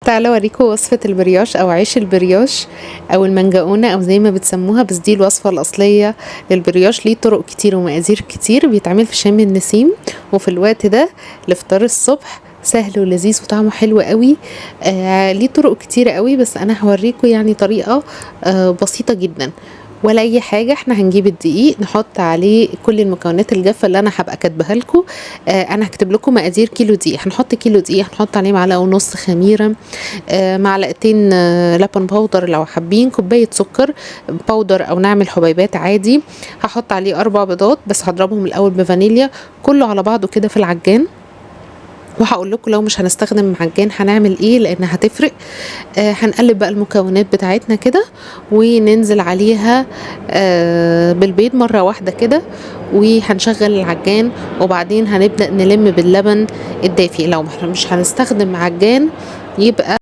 تعالوا اوريكم وصفة البريوش او عيش البريوش او المنجقونة او زي ما بتسموها، بس دي الوصفة الاصلية للبريوش. ليه طرق كتير ومقادير كتير، بيتعمل في شم النسيم وفي الوقت ده لفطار الصبح، سهل ولذيذ وطعمه حلو قوي. ليه طرق كتير قوي، بس انا هوريكم طريقة بسيطة جدا ولا اي حاجة. احنا هنجيب الدقيق نحط عليه كل المكونات الجافة اللي انا هبقى كاتباها لكم. انا هكتب لكم مقادير كيلو دقيق. هنحط كيلو دقيق، هنحط عليه معلقة ونص خميرة، معلقتين، لبن powder لو حابين، كوباية سكر powder او نعمل حبيبات عادي. هحط عليه 4 بيضات بس هضربهم الاول بفانيليا، كله على بعضه كده في العجان. وهقول لكم لو مش هنستخدم عجان هنعمل ايه لان هتفرق. هنقلب بقى المكونات بتاعتنا كده وننزل عليها، بالبيض مرة واحدة كده، وهنشغل العجان. وبعدين هنبدأ نلم باللبن الدافي. لو مش هنستخدم عجان يبقى